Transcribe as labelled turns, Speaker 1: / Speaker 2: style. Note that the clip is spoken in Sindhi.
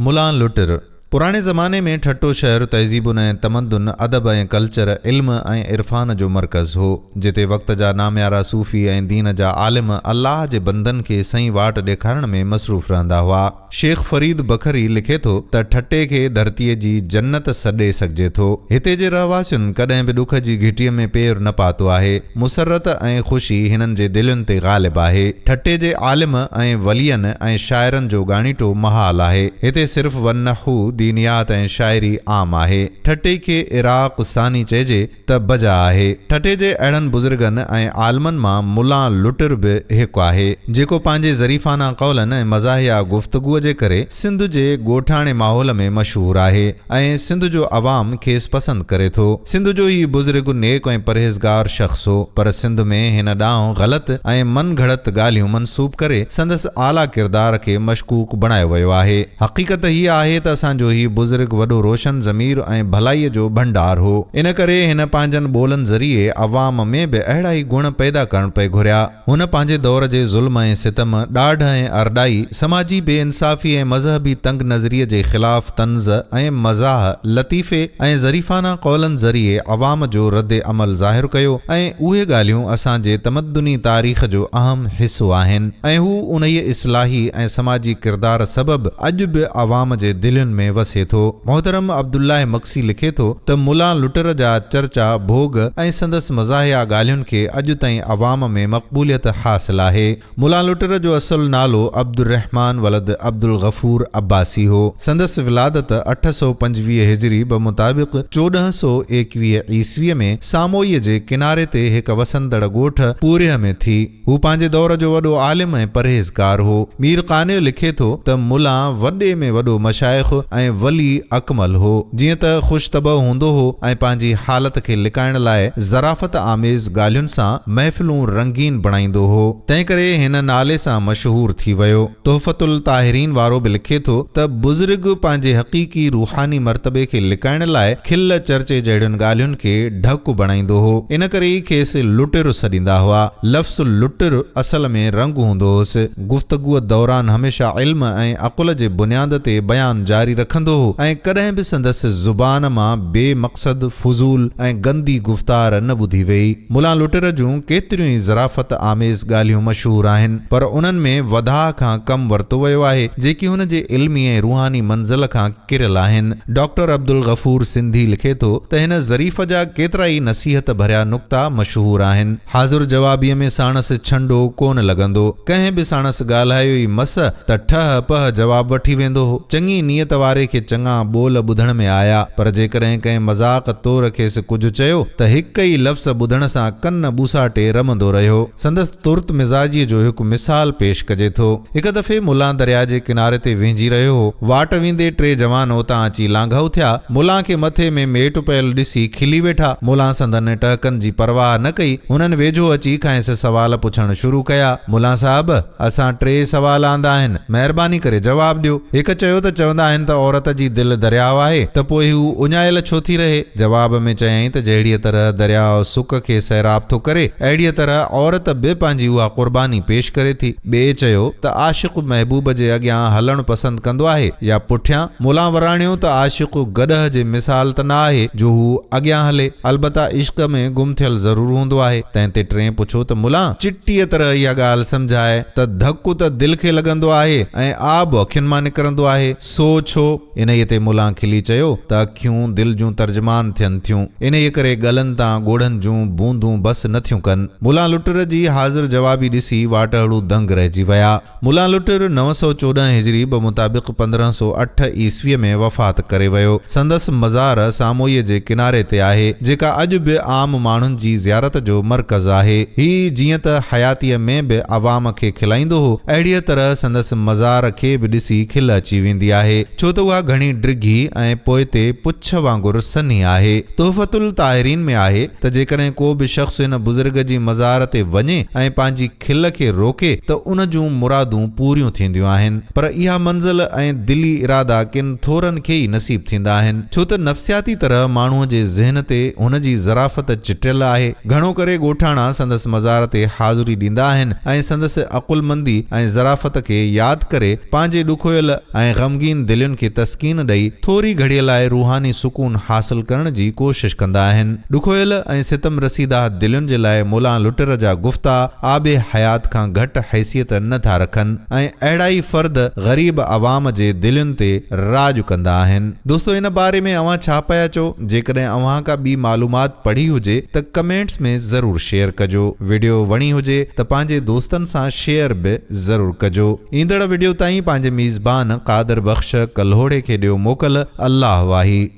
Speaker 1: ملان لٽر، پراڻي زماني ۾ ٺٽو شهر تهذيبن ۽ تمدن، ادب ۽ ڪلچر، علم ۽ عرفان جو مرڪز هو، جتي وقت جا ناميارا صوفي ۽ دين جا عالم الله جي بندن کي سئين واٽ ڏيکارڻ ۾ مصروف رهندا هئا. شيخ فريد بکري لکي ٿو ته ٺٽي کي ڌرتيء جي جنت سڏي سگهجي ٿو. هتي جي رهواسين ڪڏهن به ڏک جي گهٽيء ۾ پير نه پاتو آهي. مسرت ۽ خوشي هنن جي دلين تي غالب آهي. ٺٽي جي عالم ۽ ولين ۽ شاعرن جو ڳاڻيٽو محال آهي. هتي صرف و نحو، دينيات ۽ شاعري عام آهي. ٺٽي کي عراق ثاني چئجي ته بجا آهي. ٺٽي جي اهڙن بزرگن ۽ عالمن مان ملان لٽر به هڪ آهي، جيڪو پنهنجي ظريفانه قولن ۽ مزاحيه گفتگوء جي ڪري سنڌ جي ڳوٺاڻي ماحول ۾ مشهور آهي. ۽ سنڌ جو عوام کيس پسند ڪري ٿو. سنڌ جو هي بزرگ نيڪ ۽ پرهيزگار شخص هو، پر سنڌ ۾ هن ڏانهن غلط ۽ من گهڙت ڳالهيون منسوب ڪري سندس اعليٰ ڪردار کي مشڪوڪ بڻايو ويو آهي. حقيقت هيء آهي ته اسان جو هي بزرگ وڏو روشن ضمير ۽ ڀلائيء جو ڀنڊار هو. ان ڪري هن پنهنجن ٻولن ذريعي عوام ۾ به اهڙا ئي گڻ پيدا ڪرڻ پئي گهريا. هن پنهنجي دور جي ظلم ۽ ستم، ڏاڍ ۽ ارڏائي، سماجي بي انصافي ۽ مذهبي تنگ نظريء جي خلاف طنز ۽ مزاح، لطيفي ۽ ظريفانه قولن ذريعي عوام جو رد عمل ظاهر ڪيو ۽ اهي ڳالهيون اسان جي تمدني تاريخ جو اهم حصو آهن ۽ هو انهيء اصلاحي ۽ سماجي ڪردار سبب اڄ به عوام جي دلين ۾ وسي ٿو. محترم عبدالله مگسي لکي ٿو ته ملان لٽر جا چرچا، ڀوڳ ۽ سندس مزاحيه ڳالهين کي اڄ تائين عوام ۾ مقبوليت حاصل آهي. ملان لٽر جو اصل نالو عبدالرحمان ولد عبدالغفور عباسي هو. سندس ولادت 825 هجري بمطابق 1421 عيسويء ۾ ساموئيء جي ڪناري تي هڪ وسندڙ ڳوٺ پورهيه ۾ ٿي. هو پنهنجي دور جو وڏو عالم ۽ پرهيزگار هو. مير قانع لکي ٿو ته ملان وڏي ۾ وڏو مشائخ ۽ ولي اڪمل هو. جيئن ته خوش طبع هوندو هو ۽ پنهنجي حالت کي لڪائڻ لاء ظرافت آميز ڳالهين سان محفلون رنگين بڻائيندو هو. تنهنڪري هن نالي سان مشهور ٿي ويو. تحفة الطاهرين وارو به لکي ٿو ته بزرگ پنهنجي حقيقي روحاني مرتبي کي لڪائڻ لاء کل چرچي جهڙين ڳالهين کي ڍڪ بڻائيندو هو، ان ڪري ئي کيس لٽر سڏيندا هئا. لفظ لٽر اصل ۾ رنگ هوندو هوس. گفتگوء دوران هميشه علم ۽ عقل جي بنياد تي بيان جاري رکندو هو ۽ ڪڏهن به سندس زبان مان بي مقصد، فضول ۽ گندي گفتار نه ٻڌي ويئي. ملان لٽر جون ڪيتريون ئي ظرافت آميز ڳالهيون مشهور آهن، پر انهن ۾ وڌاء کان ڪم ورتو ويو آهي، جيڪي هن جي علمي ۽ روحاني منزل کان ڪريل آهن. ڊاڪٽر عبدالغفور سنڌي لکي ٿو ته هن ظريف جا ڪيترائي نصيحت ڀريا نقطا مشهور آهن. حاضر جوابيء ۾ ساڻس ڇنڊو ڪونه لڳندو. ڪنهن به ساڻس ڳالهايو ئي مس ته ٺهه پهه جواب وٺي ويندو هو. چڱي نيت واري کي چڱا ٻول ٻڌڻ ۾ آيا، پر جيڪڏهن ڪنهن مذاق طور کيس ڪجهه چيو ته هڪ ئي لفظ ٻڌڻ سان ڪن ٻوساٽي رمندو رهيو. سندس ترت مزاجيء جو هڪ مثال پيش ڪجي ٿو. هڪ دفعي ملان درياء جي ڪناري تي وهنجي رهيو هو. واٽ ويندي ٽي جوان اتان اچي لانگهائو ٿيا. ملان کي مٿي ۾ ميٽ پيل ڏسي کلي ويٺا. ملان سندن ٽهڪن جي پرواهه نه ڪئي. هنن ويجهو اچي کانئس سوال پڇڻ شروع ڪيا. ملان صاحب! اسان ٽي سوال آندا آهن. مهرباني ڪري جواب ڏيو. هڪ چيو ته چوندا آهن ته عورت جي دل درياء آهي ته پوء هو اڃايل ڇو ٿي رهي؟ جواب ۾ چيائين ته جهڙيء طرح درياء سڪ کي سيراب ٿو ڪري، اهڙيء طرح عورت به پنهنجي اها قرباني پيش ڪري ٿي. ٻئي چيو ته عاشق محبوب جي اڳيان هلڻ پسند ڪندو آهي يا پٺيان؟ ملان وراڻيو ته عاشق گڏهه جي مثال ته نه آهي جو هو اڳيان هلي، البته عشق ۾ گم ٿيل ضرور هوندو آهي. تنهن تي ٽئين پڇيو ته ملان! چٽيء طرح اها ڳالهه سمجهاء ته ڌڪ ته دل کي لڳندو آهي ۽ آب اکين مان نڪرندو آهي، سو ڇو؟ انهيء تي ملان کلي چيو ته اکيون دل جون ترجمان ٿين ٿيون، انهيء ڪري ڳلن تان ڳوڙهن جون بوندون بس نه ٿيون ڪن. ملان لٽر جي حاضر جوابي ڏسي واٽهڙو دنگ رهجي ويا. ملان لٽر 914 هجري بمطابق 1508 عيسويء ۾ وفات ڪري ويو. سندس مزار ساموئيء جي ڪناري تي آهي، جيڪا اڄ به عام ماڻهن جي زيارت جو مرڪز آهي. هي جيئن ته حياتيء ۾ به عوام کي کلائيندو هو، اهڙيء طرح سندس مزار کي به ڏسي کل اچي ويندي آهي، ڇو ته اها اها گهڻي ڊگهي ۽ پوئتي پڇ وانگر سنهي آهي. تحفة الطاهرين ۾ آهي ته جيڪڏهن ڪو به شخص هن بزرگ جي مزار تي وڃي ۽ پنهنجي کل کي روڪي ته ان جون مرادون پوريون ٿينديون آهن. پر اها منزل ۽ دلي ارادا ڪن ٿورن کي ئي نصيب ٿيندا آهن. ڇو ته نفسياتي طرح ماڻهوء جي ذهن تي هن جي ظرافت چٽيل آهي. گهڻو ڪري ڳوٺاڻا سندس مزار تي حاضري ڏيندا آهن ۽ سندس عقلمندي ۽ ظرافت کي ياد ڪري پنهنجي ڏکويل ۽ غمگين دلين کي تسڪين ڏئي ٿوري گهڙيء لاء روحاني سڪون حاصل ڪرڻ جي ڪوشش ڪندا آهن. ڏکويل ۽ ستم رسيده دلين جي لاء ملان لٽر جا گفتا آب حيات کان گهٽ حيثيت نه ٿا رکن ۽ اهڙا ئي فرد غريب عوام جي دلين تي راڄ ڪندا آهن. دوستو ان باري ۾ اوهان ڇا پيا چئو؟ جيڪڏهن اوهان ڪا ٻي معلومات پڙهي هجي ته ڪمينٽس ۾ ضرور شيئر ڪجو. وڊيو وڻي هجي ته پنهنجي دوستن سان شيئر به ضرور ڪجو. ايندڙ وڊيو تائين پنهنجي ميزبان قادر بخش ڪلهوڙي کي ڏيو موڪل. الله واهي.